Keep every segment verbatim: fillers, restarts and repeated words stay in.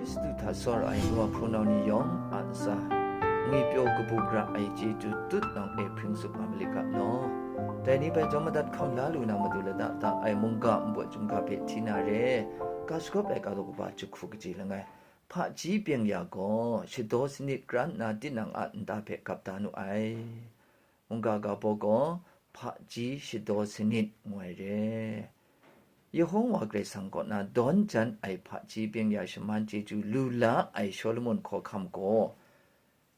Hkristu hta tsawra ai nu wa hpung nau ni yawng a ntsa, ngwipyaw kabu gara ai chyeju tut nawng e hpring tsup nga malit ga law. Dai ni hpe jawm madat hkam la lu na matu lata ta ai mungga nbawt chyum ga hpe hti na re, ga shagawp laika daw kaba jahku kaji langai, hpaji byeng ya gaw shadaw sanit kran nna tinang a nta hpe gap da nu ai. Mungga ga baw gaw hpaji shadaw sanit ngu ai re. Yehowa Karai Kasang kaw na dawn jan ai hpaji byeng ya shaman chyeju lu la ai Shawlumon hkawhkam gaw,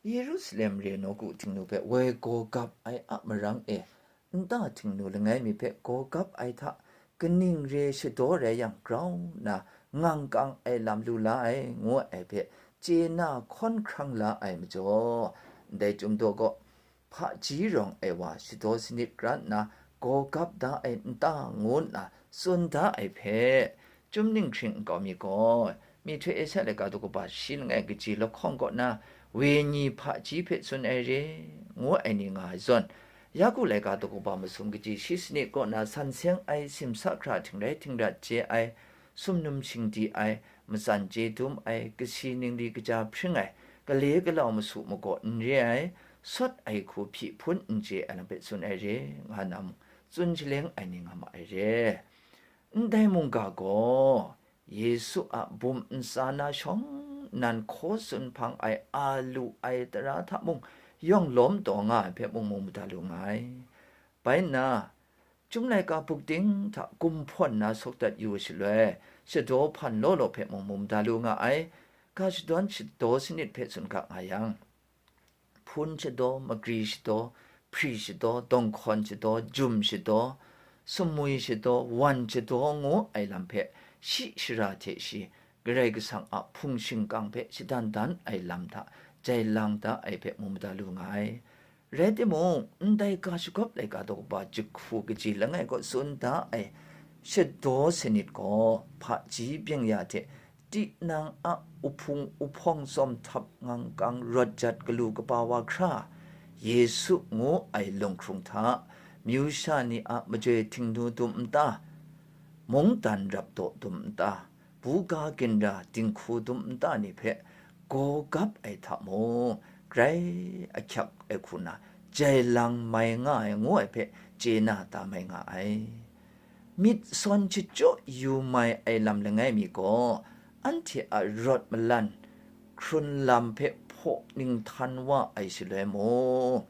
Yerusalem re nawku Htingnu hpe woi gaw gap ai a marang e, nta Htingnu langai mi hpe gaw gap ai hta kaning re shadaw rai yang grau nna ngang kang ai lam lu la ai, ngu ai hpe chye na hkawn hkrang la ai majaw, ndai Chyum daw gaw, hpaji rawng ai wa shadaw sanit kran nna gaw gap da ai nta ngu nna tsun da ai hpe, Chyum ninghkring nkau mi gaw, Myihtoi Esia laika daw kaba shi langai kaji lahkawng kaw na wenyi hpaji hpe tsun ai re, ngu ai ni nga ai zawn, Yaku laika daw kaba masum kaji shi sanit kaw na san seng ai simsa hkra htingrai htingrat chye ai, sumnum shingdi ai, matsan chye dum ai, kasi ningli kaja hpring ai, gale galau masu magaw n re ai, sawt ai hku hpyi hpun n chye ai lam hpe tsun ai re, nga na mung, tsun shaleng ai ni nga ma ai re. Ndai mungga gaw, Yesu a bum ntsa na shawng nnan hkaw tsun hpang ai a lu ai tara hta mung yawng lawm taw nga ai hpe mung mu mada lu nga ai. Bai nna, Chyum laika buk ting hta gumhpawn na sawk dat yu ai shaloi, shadaw hpan law law hpe mung mu mada lu nga ai. Ga shadawn shadaw sanit hpe tsun ga nga yang, hpun shadaw, magri shadaw, hpri shadaw, dawng hkawn shadaw, jum shadaw, sumwi shadaw, wan shadaw ngu ai lam hpe shi shara hte shi Karai Kasang a hpung shingkang hpe shadan dan ai lam hta jai lang da ai hpe mu mada lu nga ai. Rai timung, ndai ga shagawp laika daw kaba jahku kaji langai kaw tsun da ai shadaw sanit gaw hpaji byeng ya hte tinang a uhpung uhpawng tsawm htap ngang kang rawt jat galu kaba wa hkra, Yesu ngu ai lunghkrung hta, myu sha ni a majoi Htingnu dum nta, mungdan rap daw dum nta, buga ginra dinghku dum nta ni hpe gaw gap ai hta mung, grai ahkyak ai hku na jai lang mai nga ai ngu ai hpe chye na ta mai nga ai. Myit sawn shachyaw yu mai ai lam langai mi gaw, anhte a rawt malan hkrun lam hpe hpaw ninghtan wa ai shaloi mung,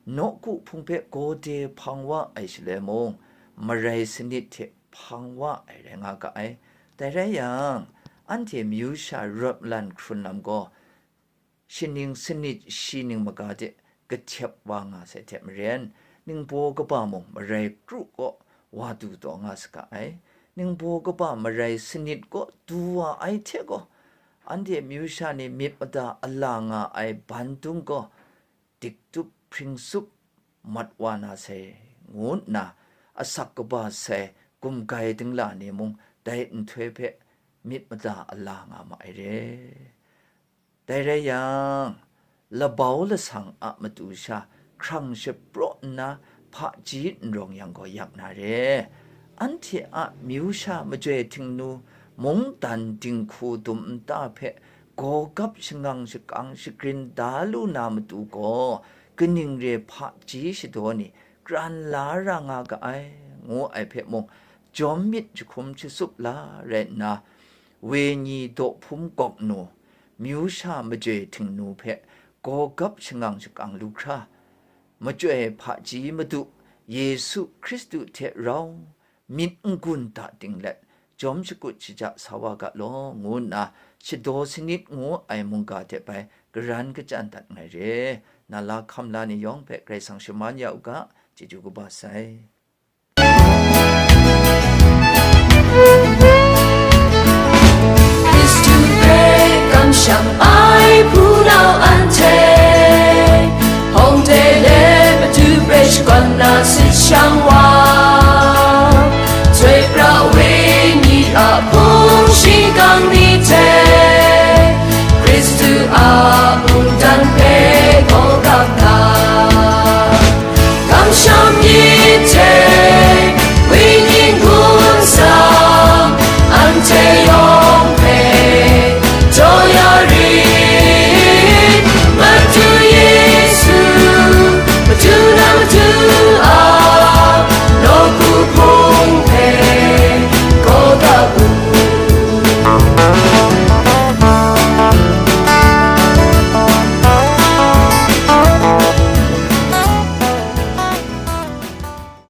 nawku hpung hpe gawde hpang wa ai shaloi mung, marai sanit hte hpang wa ai rai nga ga ai. Dai rai yang, anhte myu sha rawt malan hkrun lam gaw, shaning sanit shi ning maga de kahtep wa nga sai hte maren, ningbaw kaba mung marai kru kaw wa du taw nga saga ai. Ningbaw kaba marai sanit kaw du wa ai hte gaw, anhte myu sha ni myit mada ala nga ai bandung gaw, dik tup hpring tsup mat wa na sai, ngu nna asak kaba sai gumgai dingla ni mung dai nhtoi hpe myit mada ala nga ma ai re. Dai rai yang, labau lasang a matu sha hkrang shapraw nna hpaji n rawng yang gaw yak na re. Anhte a myu sha majoi Htingnu mungdan dinghku dum nta hpe gaw gap shangang shakang shagrin da lu na matu gaw, kaning re hpaji shadaw ni kran la ra nga ga ai, ngu ai hpe mung, jawm myit jahkum shatsup la rai nna, wenyi dawhpum gawk nu, myu sha majoi Htingnu hpe gaw gap shangang shakang lu hkra, machyoi hpaji Madu Yesu Hkristu hte rau myit n-gun da ting let, jawm shakut shaja sa wa ga law, ngu nna shadaw sanit ngu ai mungga hte bai garan kachyan dat nngai re. Na la hkam la ni yawng hpe Karai Kasang shaman ya u ga, chyeju kaba sai.